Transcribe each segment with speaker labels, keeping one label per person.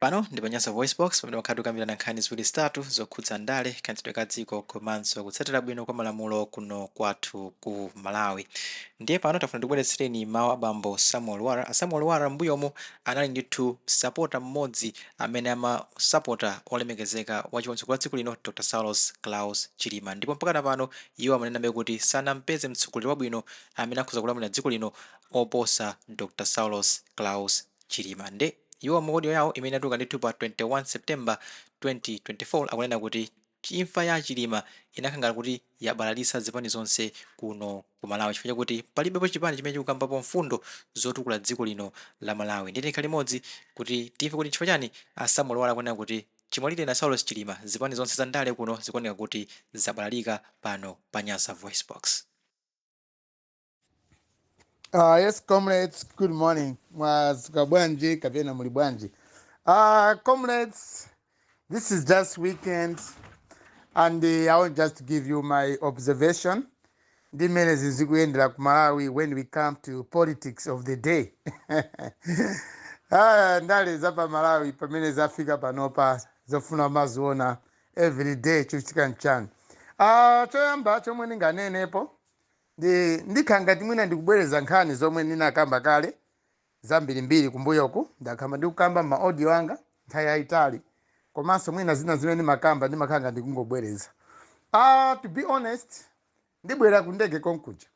Speaker 1: Pano ndi pa Nyasa VoiceBox, pamene wakhala tikukambirana nkhani ziwiri zitatu zokhudza ndale, kayendetsedwe ka dziko komanso kutsatira bwino kwa malamulo kuno kwathu ku Malawi. Ndiye pano tafuna tikubweretsereni mawu a bambo Samuel Lwara. A Samuel Lwara m'mbuyomu anali ndithu supporter mmodzi amene amasapota olemekezeka wachiwiri wa dziko lino, Dr Saulos Klaus Chilima, ndipo mpakana pano iwo amanenabe kuti sanampeze mtsogoleri wabwino amene akhoza kulamulira dziko lino oposa Dr Saulos Klaus Chilima. Nde iwo mu audio yawo imene inatuluka ndithu pa 21 September 2024 akunena kuti imfa ya Chilima inakhala kuti yabalalitsa zipani zonse kuno ku Malawi, chifukwa chakuti palibepo chipani chimene chikukambapo mfundo zotukula dziko lino la Malawi. Ndiye tikhale limodzi kuti timve kuti chifukwa chani a Samuel Lwara akunena kuti chimwalire a Saulos Chilima, zipani zonse za ndale kuno zikuoneka kuti zabalalika, pano pa Nyasa Voice Box.
Speaker 2: Yes, comrades, good morning. Mwadzuka bwanji kapena muli bwanji? Comrades, this is just weekend and I want just to give you my observation. Ndi mmene zizikuyendera ku Malawi when we come to politics of the day. Ndale za pa Malawi pamene zafika panopa, zofuna maziona every day, chochitika nchani? Choyamba chomwe ndinganenepo, ndikhala ngati mwina ndikubwereza nkhani zomwe ndinakamba kale zambirimbiri kumbuyoku. Ndakamba ndikukamba ma audio anga nthawi yayitali, komanso mwina zina zimene ndimakamba ndimakhala ngati ndikungobwereza. To be honest, ndibwera ku ndege konkuja.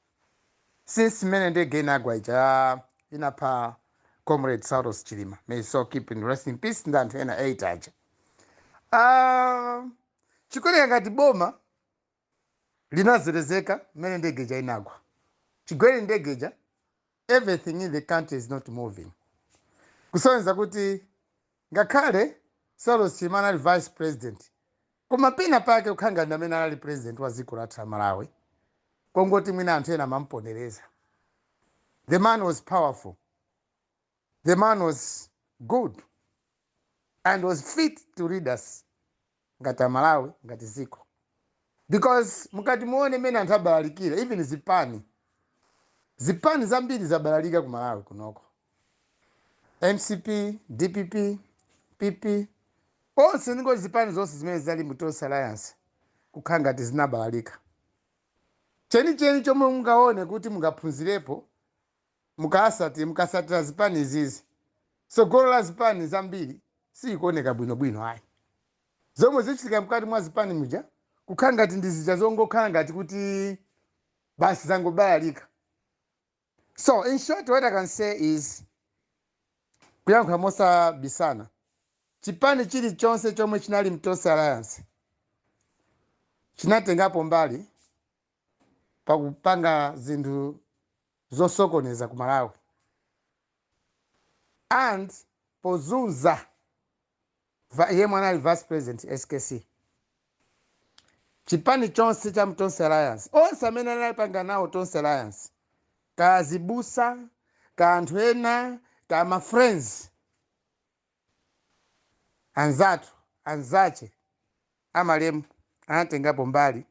Speaker 2: Since mmene ndege inagwa ija inapha Comrade Saulos Chilima, may so keep in rest in peace, ndi anthu ena 8 aja, chikuoneka ngati boma linazerezeka mmene ndege ija inagwa. Chigwere ndege ija, everything in the country is not moving, kusonyeza kuti ngakhale Saulos Chilima anali vice president, koma pena pake kukhala ngati amene anali president wa dziko lathu la Malawi, kongoti mwina anthu ena amampondereza. The man was powerful, the man was good and was fit to lead us ngati Amalawi, ngati dziko, because mukati muone mmene anthu abalalikira, even zipani zambiri zabalalika ku Malawi kunoko, MCP, DPP, PP, onse, ndingo zipani zonse zimene zali mu Tonse Alliance kukhala ngati zinabalalika. Chenicheni chomwe mungaone kuti mungaphunzirepo mukasatira zipani izizi, tsogolo la zipani zambiri sikuoneka bwinobwino ayi. Zomwe zichitika mkati mwa zipani muja kukhala ngati ndi zija zongokhala ngati kuti basi zangobalalika. So in short, what I can say is, kuyankhula mosabisana, chipani chilichonse chomwe chinali mTonse Alliance chinatengapo mbali pakupanga zinthu zosokoneza ku Malawi and pozunza yemwe anali vice president SKC. Chipani chonse cha mTonse Alliance, onse amene analipanga nawo Tonse Alliance, ka zibusa, ka anthu ena, ka ma friends anzathu, anzache amalemu, anatengapo mbali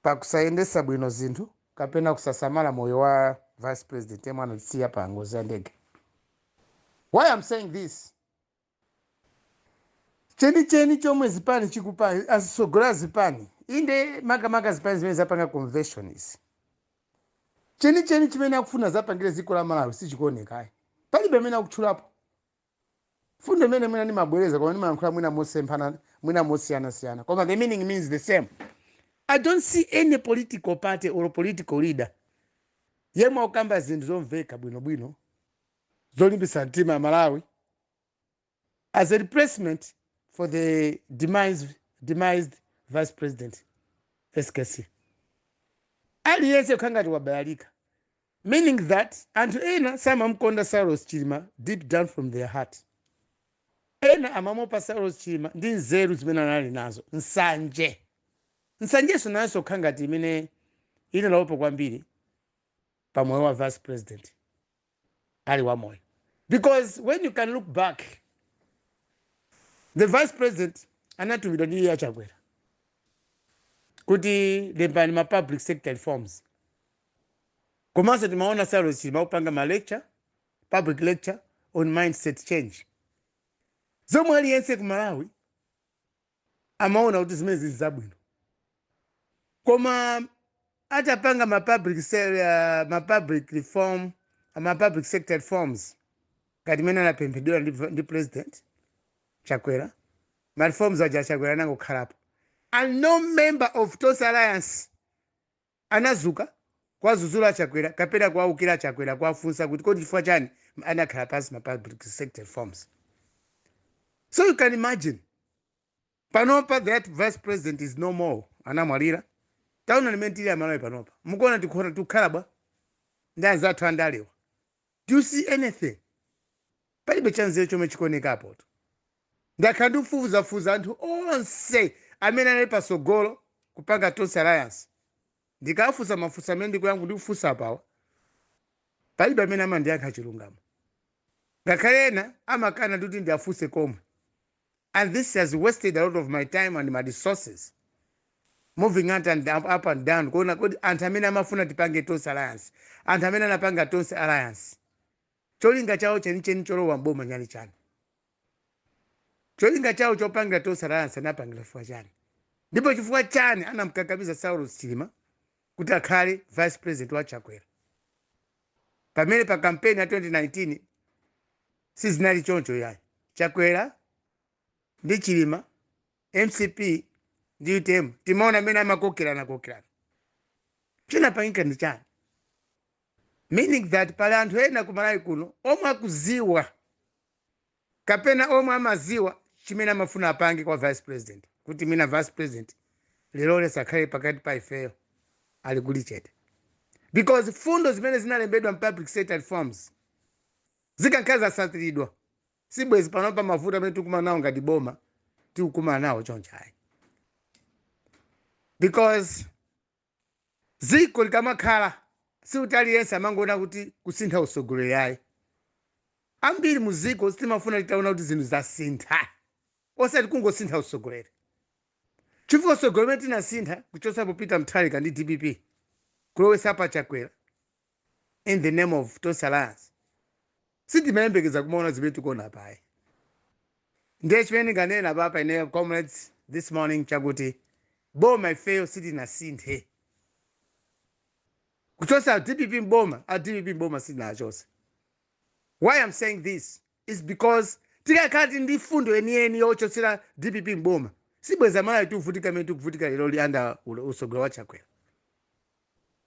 Speaker 2: pakusayendesa bwino zinthu kapena kusasamala moyo wa vice president yemwe anatisiya pa ngozi ya ndege. Why I'm saying this, chenicheni chomwe zipani chikupa azisogolera zipani, inde makamaka zipani zimene zapanga convention izi, chenicheni chimene akufuna zapangire dziko la Malawi sichikuonekayi. Palibe amene akutchulapo fundo imene mwina ndimabwereza, koma ndimayankhula mwina mosemphana, mwina mosiyanasiyana, koma the meaning means the same. I don't see any political party or political leader yemwe akukamba zinthu zomveka bwinobwino zolimbitsa mtima Malawi as a replacement for the demised vice president SKC. Aliyense kukhala ngati wabalalika, meaning that anthu ena samamkonda Saulos Chilima deep down from their heart. Ena amamopa Saulos Chilima ndi nzeru zimene anali nazo. Nsanje, nsanjenso nayonso kukhala ngati imene inalawopa kwambiri pamoyo wa vice president ali wamoyo, because when you can look back, the vice president anatumidwa ndi iye aChakwera kuti lembani ma public sector reforms. Komanso timaona Saulos Chilima kupanga ma lecture, public lecture on mindset change. Zomwe aliyense ku Malawi amaona kuti zimene zili zabwino, koma atapanga ma public reform, ma public sector reforms ngati imene anapemphedwera ndi President Chakwera, ma reforms aja Chakwera anangokhalapo, and no member of Tonse Alliance anazuka kwadzudzula Chakwera kapena kuwaukira Chakwera, kuwafunsa kuti kodi chifukwa chani anakhala pansi ma public sector reforms. So you can imagine, panopa that vice president is no more, anamwalira. Taona limene tili Amalawi panopa. Mukuona tikuona tikukhala bwa ndi anzathu andalewa? Do you see anything? Palibe chanzeru chomwe chikuonekapo tu. Ndakhala ndikufufuzafuza anthu onse amene anali pasogolo kupanga Tonse Alliance. Ndikafunsa mafunso amene ndikuyankha, ndikufunsa apawa, palibe amene amandiyankha chilungamo. Ngakhale ena amakana kuti ndiafunse komwe. And this has wasted a lot of my time and my resources, moving out and up and down, kuona kuti anthu amene amafuna tipange Tonse Alliance, anthu amene anapanga Tonse Alliance, cholinga chawo chenicheni cholowa mboma nyali chani? Cholinga chawo chopangira Tonse Alliance anapangira chifukwa chani? Ndipo chifukwa chani anamkakamiza Saulos Chilima kuti akhale vice president wa Chakwera, pamene pa campaign ya 2019 sizinali choncho yayi? Chakwera ndi Chilima, MCP ndi UTM, timaona amene amakokerana kokerana. Chinapangika ndi chani? Meaning that pali anthu ena kumalawi kuno omwe akuziwa kapena omwe amaziwa chimene amafuna apange kwa vice president, kuti mina vice president lero lesakhale pakati pa ifeyo, ali kuli chete, because fundo zimene zinalembedwa mu public sector reforms zikankhala zasatiridwa, sibwezi panopa mavuto amene tikumana nawo ngati boma tikukumana nawo chonchayi. Because ziko likamakhala, sikuti aliyense amangoona kuti kusintha usogoleri ayi. Ambiri mu ziko sitimafuna titaona kuti zinthu zasintha, osati kungosintha usogoleri, chifukwa usogoleri umene tinasintha kuchotsapo Peter Mutharika ndi DPP, kulowetsa Chakwera in the name of Tonse Alliance, sitimayembekeza kumaona zimene tikuona payi. Ndiye chimene ndinganena papa ineyo, comrades, this morning, chakuti boma ifeyo sitinasinthe. Kuchosa DPP mboma, a DPP mboma sitinachose. Why I'm saying this is because tikakhala ndi fundo yeniyeni yochotsera DPP mboma, sibweza Malawi tikuvutika mene tikuvutika lero li under usogolo wa Chakwera,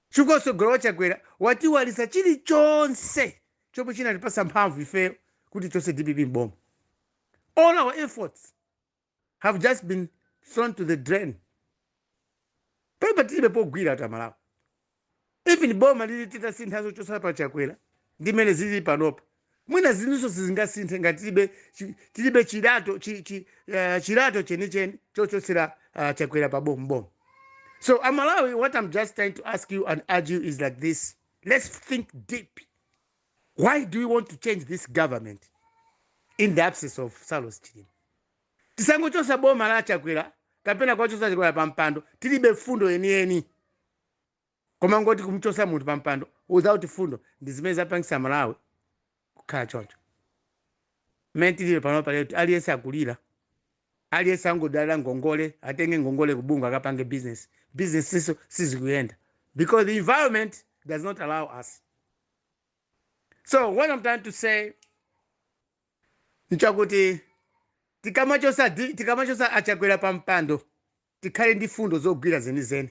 Speaker 2: chifukwa usogolo wa Chakwera watiwalisa chilichonse chomwe chinatipasa mphamvu ifeyo kuti chose DPP mboma. All our efforts have just been thrown to the drain. Palibe, tilibe pogwira tamalawi. Even boma lili titasinthazo chotsala pa Chakwera ndi mmene zilili panopa, mwina zinthuzo sizingasinthe ngati tilibe chilato chenicheni chochotsera Chakwera pa boma. So Amalawi, what I'm just trying to ask you and urge you is like this: let's think deep. Why do we want to change this government in the absence of Saulos Chilima? Tisangochosa boma la Chakwera kapena kwachosa Chakwera pa mpando tilibe fundo yeniyeni, koma ngoti kumchosa munthu pa mpando without fundo ndi zimene zapangisa Malawi kukhala choncho mmene tilili panopa lero. Aliyense akulira, aliyense angodalira ngongole, atenge ngongole kubunga akapange business. Business iso sizikuyenda because the environment does not allow us. So what I'm trying to say nchakuti tikamachosa aChakwera pa mpando, tikhale ndi fundo zogwira zenizeni.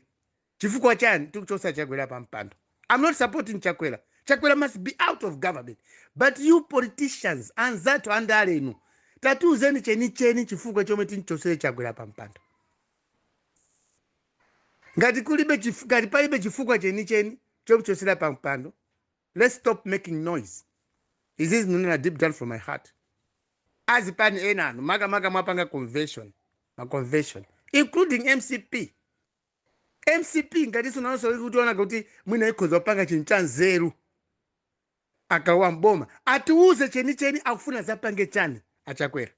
Speaker 2: Chifukwa chani tikuchosa Chakwera pa mpando? I'm not supporting Chakwera. Chakwera must be out of government, but you politicians, anzathu andale inu, tatiuzeni chenicheni chifukwa chomwe tinchosere Chakwera pa mpando. Ngati palibe chifukwa chenicheni chomuchosera pa mpando, let's stop making noise. Izi zinonena deep down from my heart. Azipani ena anu, makamaka mwapanga convention, ma convention, including MCP. MCP ngatinso nanso ikutiona kuti mwina ikhoza kupanga chinthu cha nzeru akawa mboma, atiuze chenicheni akufuna zapange chani aChakwera,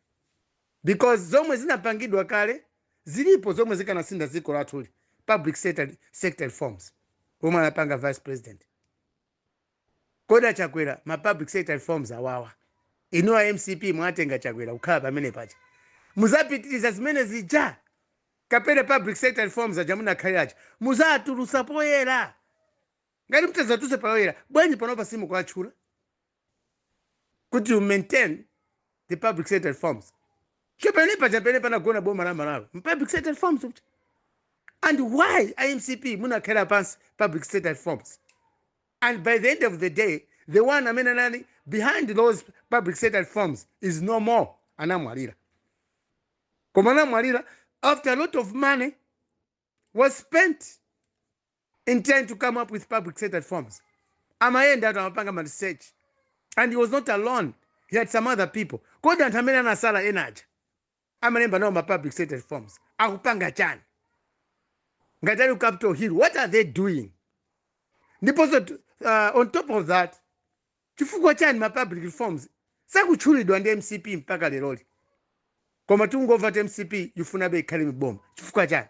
Speaker 2: because zomwe zinapangidwa kale zilipo zomwe zikanasintha dziko lathuli. Public sector reforms omwe anapanga vice president, kodi aChakwera ma public sector reforms awawa Inu a MCP mwatenga Chakwera kukhala pamene paja, muzapitiriza zimene zija kapena public sector reforms aja munakhaliraja muzatulusa poyera? Ngati mutazatuluse poyera, bwanji panopa simukuatchula kuti you maintain the public sector reforms? Chopene paja pene panagona boma la Malawi public sector reforms uja. And why iMCP munakhala pansi public sector reforms, and by the end of the day the one amene anali behind those public sector reforms is no more, anamwalira? Koma anamwalira after a lot of money was spent in trying to come up with public sector reforms. Amayenda atu, amapanga ma research, and he was not alone, he had some other people. Kodi anthu amene anasala enaja amalemba nawo ma public sector reforms akupanga chani? Ngati ali ku Capitol Hill, what are they doing? Ndiponso on top of that, chifukwa chani ma public reforms sakutchulidwa ndi MCP mpaka leroli, koma tikungomva ti MCP ifunabe ikhale miboma? Chifukwa chani?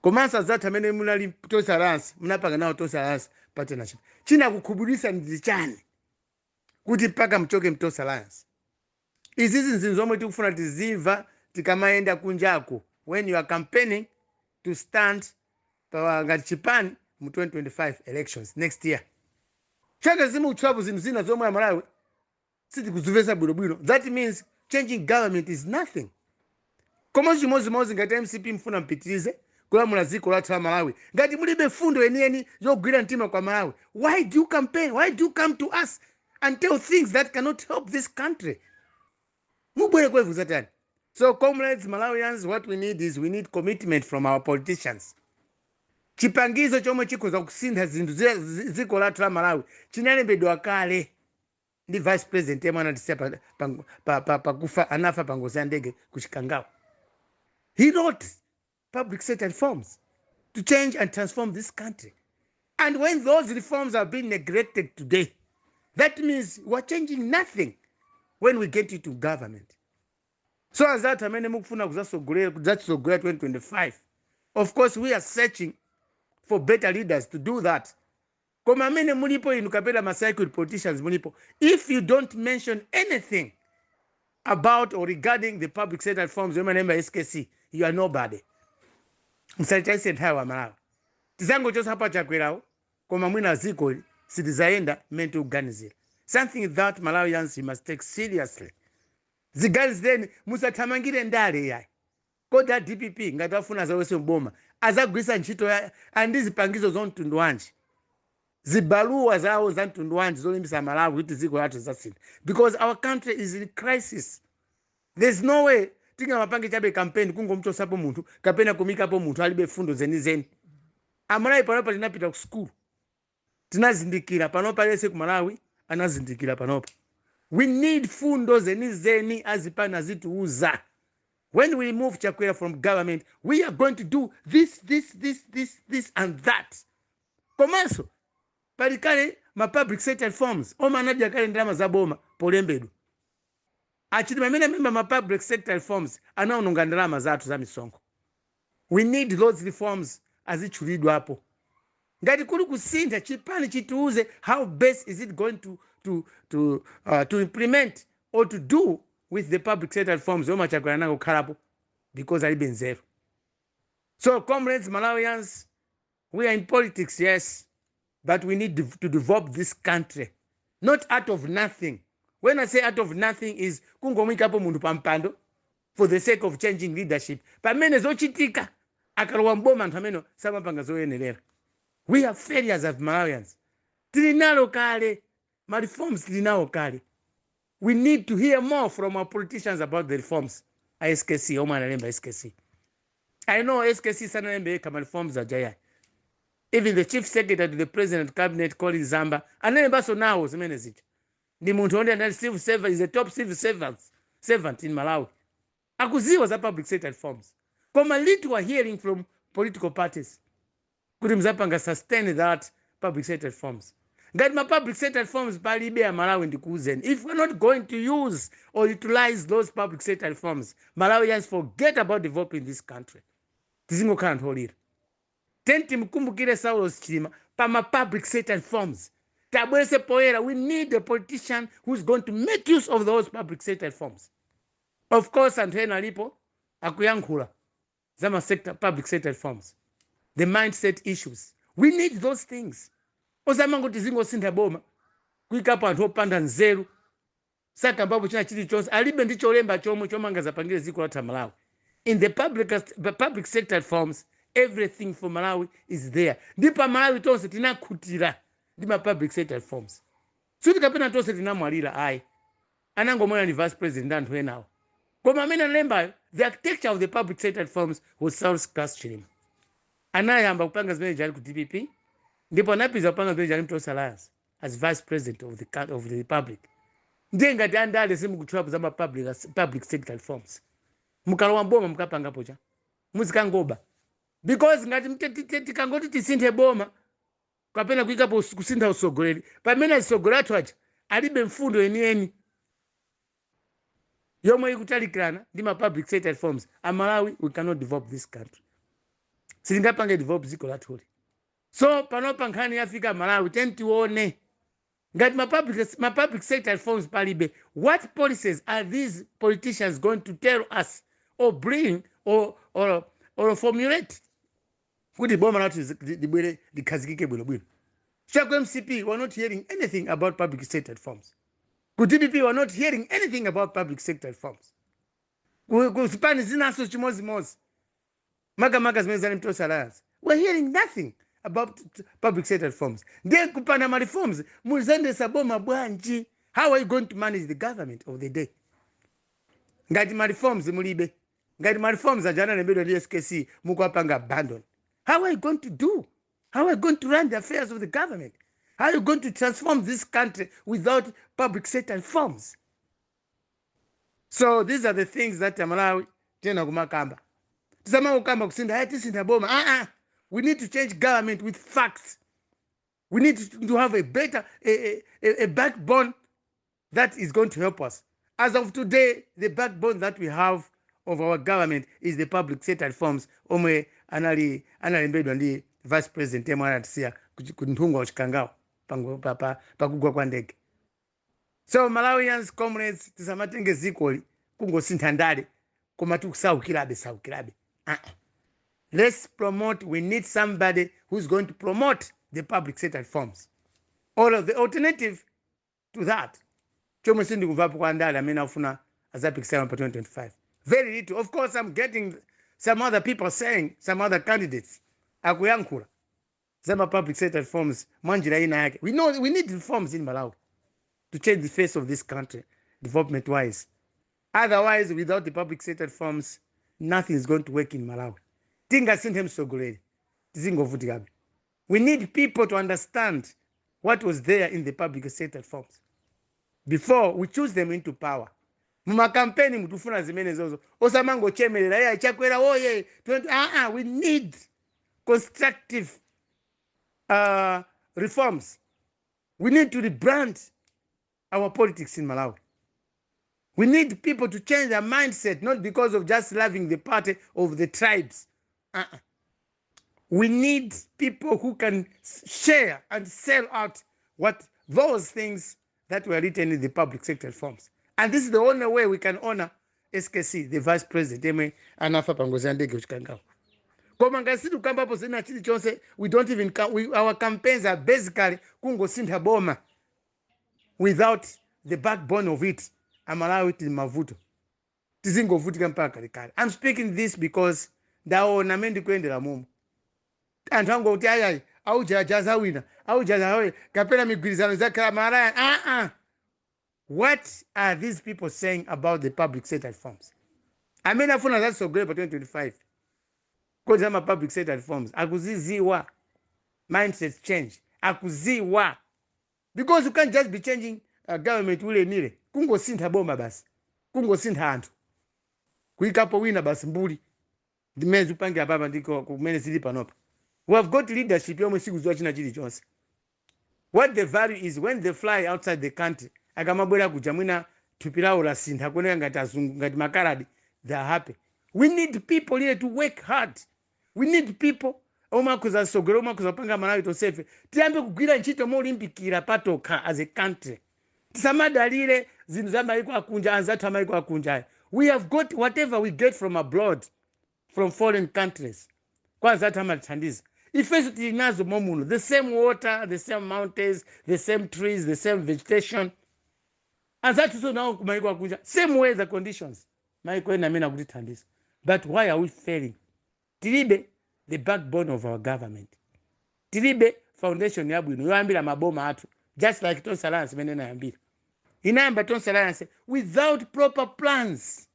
Speaker 2: Komanso azathu amene munali Tonse Alliance, munapanga nawo Tonse Alliance partnership, chinakukhumudwitsa ndi chani kuti mpaka mchoke mTonse Alliance? Izizi nzinthu zomwe tikufuna tizimva tikamayenda kunjako when you are campaigning to stand ngati chipani mu 2025 elections next year. Chake zimutchulapo zinthu zina zomwe Amalawi sitikuzimvetsa bwinobwino. That means changing government is nothing. Koma chimodzimodzi ngati MCP mfuna mpitirize kulamula dziko lathu la Malawi, ngati mulibe fundo yeniyeni yogwira mtima kwa Malawi, why do you campaign? Why do you come to us and tell things that cannot help this country? Mubwere kwevu zatani? So comrades, Malawians, what we need is we need commitment from our politicians. Chipangizo chomwe chikhoza kusintha zinthu dziko lathu la Malawi chinalembedwa kale ndi vice president yemwe anatisiya pakufa, anafa pa ngozi ya ndege ku Chikangawa. He wrote public sector reforms to change and transform this country, and when those reforms are being neglected today, that means we're changing nothing when we get into government. So azathu amene mukufuna kudzatitsogolera 2025, of course we are searching for better leaders to do that. Koma amene mulipo inu kapena ma circuit politicians mulipo, if you don't mention anything about or regarding the public sector reforms yomwe analemba SKC, you are nobody. Musatitayise nthawi wa Malawi. Tizangochosa pa Chakwerawo, koma mwina ziko sitizayenda mmene tikuganizira. Something that Malawians, you must take seriously. Ziganizireni, musathamangire ndale yayi. Kodi a DPP ngati afuna zawese mboma azagwisa ntchito andi zipangizo za mtundu wanji, zibaluwa zawo za mtundu wanji zolimbisa Malawi kuti dziko lathu zasintha? Because our country is in crisis. There's no way tingamapange chabe campaign kungomuchosapo munthu kapena kumikapo munthu alibe fundo zenizeni. Amalawi panopa tinapita ku school, tinazindikira. Panopa lese ku Malawi anazindikira. Panopa we need fundo zenizeni azipani azitiuza, "When we remove Chakwera from government, we are going to do this, this, this, this, this and that." Komanso pali kale ma public sector reforms omwe anadya kale ndalama za boma polembedwa. Achiti pamene amemba ma public sector reforms anaononga ndalama zathu za misonkho. We need those reforms azitchulidwapo. Ngati kuli kusintha chipani, chitiuze how best is it going to implement or to do with the public sector reforms yomwe Achakwera nako kukhalapo because alibe nzeru. So comrades, Malawians, we are in politics, yes, but we need to develop this country, not out of nothing. When I say out of nothing is kungomwikapo munthu pampando for the sake of changing leadership, pamene zochitika akalowa mboma anthu amene samapanga zoyenerera. We are failures as Malawians. Tili nalo kale ma reforms, tili nawo kale. We need to hear more from our politicians about the reforms. SKC, omwe analemba SKC, I know SKC sanalembe yekha ma reforms ajayayi. Even the chief secretary to the president cabinet, Colin Zamba, analembanso nawo zimene zija. Ndi munthu onde anali civil servant, is a top civil servant in Malawi, akuziwa za public sector reforms. Koma little we are hearing from political parties kuti muzapanga sustain that public sector reforms. Ngati ma public sector reforms palibe ya Malawi, ndikuuzeni, if we're not going to use or utilize those public sector reforms, Malawians, forget about developing this country. Tizingokhala anthu olira. Tenti timkumbukire Saulos Chilima pama public sector reforms. Tabwerese poyera. We need a politician who's going to make use of those public sector reforms. Of course, anthu ena alipo akuyankhula za ma sector, public sector reforms, the mindset issues. We need those things. Osamangoti zingosintha boma, kuyikapo anthu opanda nzeru, sakambapo china chilichonse, alibe ndi cholemba chomwe chomanga zapangire dziko lathu la Malawi. In the public sector reforms, everything for Malawi is there. Ndi pa Malawi tonse tinakhutira ndi ma public sector reforms. Suti kapena tonse tinamwalira, ayi. Anangomwalira ndi vice president ndi anthu enawo, koma amene analembayo, the architecture of the public sector reforms, was Saulos Klaus Chilima. Anayamba kupanga zimene jali ku DPP, ndipo anapita kupanga zimene jali Tonse Alliance as vice president of the republic. Ndiye ngati andale simukutchulapo za ma public sector reforms, mukalowa mboma mukapangapo cha muzikangoba, because ngati tikangoti tisinthe boma kapena kuyikapo kusintha usogoleri, pamene atsogoleri athu aja alibe mfundo yeniyeni yomwe ikutalikirana ndi ma public sector reforms, Amalawi, we cannot develop this country. Sitingapange develop dziko lathuli. So panopa nkhani yafika Malawi, tione ngati ma public sector reforms palibe, what policies are these politicians going to tell us or bring or formulate kuti boma lathu libwere likhazikike bwinobwino? Chaku MCP, we're not hearing anything about public sector reforms. Ku DPP, we're not hearing anything about public sector reforms. Ku zipani zinaso chimozimozi, makamaka zimene zali m'Tonse Alliance, we're hearing nothing about public sector reforms. Ndiye kupanda ma reforms, muzayendesa boma bwanji? How are you going to manage the government of the day ngati ma reforms mulibe, ngati ma reforms aja analembedwa ndi SKC mukuwapanga abandon? How are you going to do? How are you going to run the affairs of the government? How are you going to transform this country without public sector reforms? So these are the things that Amalawi tena kumakamba. Tisamakukamba kusintha, ayi, tisintha boma. Ah ah, we need to change government with facts. We need to have a better a backbone that is going to help us. As of today, the backbone that we have of our government is the public sector reforms omwe anali analembedwa ndi vice president yemwe anatisiya ku Nthungwa wa Chikangawa pakugwa kwa ndege. So Malawians, comrades, tisamatenge zikoli kungosintha ndale koma tikusaukirabe saukirabe. Uh-uh. Let's promote. We need somebody who's going to promote the public sector reforms or the alternative to that, chomwe sindikumvapo kwa ndale amene afuna azapikisana pa 2025. Very little. Of course, I'm getting some other people saying, some other candidates akuyankhula zama public sector reforms mwanjira ina yake. We know we need reforms in Malawi to change the face of this country development wise. Otherwise, without the public sector reforms, nothing is going to work in Malawi. Tingasinthe msogoleri, tizingovutikabe. We need people to understand what was there in the public sector reforms before we choose them into power. Mumakampeni mutufuna zimene zozo, osamangochemerera, "Iye Chakwera oye!" 20. We need constructive reforms. We need to rebrand our politics in Malawi. We need people to change their mindset, not because of just loving the party of the tribes. Uh-uh. We need people who can share and sell out what those things that were written in the public sector reforms. And this is the only way we can honor SKC, the vice president yemwe anafa pangozi ya ndege kuChikangawa. Koma ngati sitikukambapo zina chilichonse, we don't even our campaigns are basically kungosintha boma without the backbone of it, Amalawi tili mavuto, tizingovutika mpaka kalekale. I'm speaking this because ndaona amene ndikuyendera momo, anthu angoti, "Ayayi, aujaja awina, aujaja awina," kapena migwirizano izakhala malaya. Ah ah, what are these people saying about the public sector reforms? Amene afuna zatsogolera pa 2025, kodi ama public sector reforms akuziziwa? Mindset change akuziwa? Because you can't just be changing government ulenire, kungosintha boma basi, kungosintha anthu, kuyikapo wina basi, mbuli ndimene zikupangira papa, ndiko kumene zili panopa. We have got leadership yomwe sikuziwa china chilichonse what the value is. When they fly outside the country, akamabwera kuja, mwina thupi lawo lasintha kuoneka ngati azungu, ngati makaladi, they are happy. We need people here to work hard. We need people Omwe akhoza atsogoleri omwe akhoza kupanga Malawi tonsefe tiyambe kugwira ntchito molimbikira patokha as a country. Tisamadalire zinthu za maiko akunja, anzathu amaiko akunja aya. We have got whatever we get from abroad, from foreign countries. Kwa anzathu amatithandiza, ifenso tili nazo momuno. The same water, the same mountains, the same trees, the same vegetation. Anzathu nawo kumaiko akunja, same weather conditions. Maiko ena amene akutithandiza, but why are we failing? Tilibe the backbone of our government, tilibe foundation yabwino yoyambira maboma athu, just like Tonse Alliance imene inayambira. Inayamba Tonse Alliance without proper plans,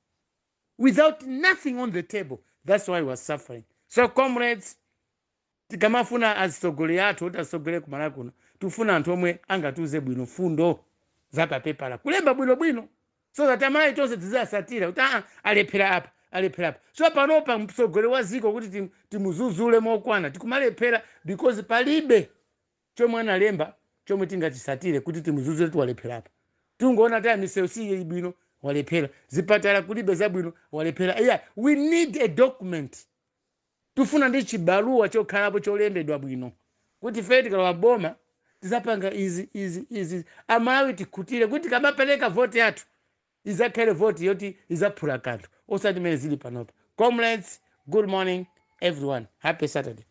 Speaker 2: without nothing on the table. That's why we are suffering. So comrades, tikamafuna atsogoleri athu kuti atsogolere kumalawi kuno, tifuna anthu omwe angatiuze bwino fundo zapapepala, kulemba bwinobwino, so that Amalawi tonse tizasatira kuti aa, alephera apa, alephera apa. So panopa mtsogoleri wa ziko kuti timuzuzule mokwana tikumalephera because palibe chomwe analemba chomwe tingachisatire kuti timuzuzule kuti walephera apa. Tingoona taya misewu si bwino, walephera; zipatala kulibe zabwino, walephera. Yeah, we need a document. Tifuna ndi chibaluwa chokhalapo cholembedwa bwino kuti ife tikalowa boma tizapanga izi, izi, izi. Amalawi tikhutire kuti tikamapereka voti yathu izakhale voti yoti izaphula kanthu, osati mene zili panopa. Comrades, good morning everyone, happy Saturday.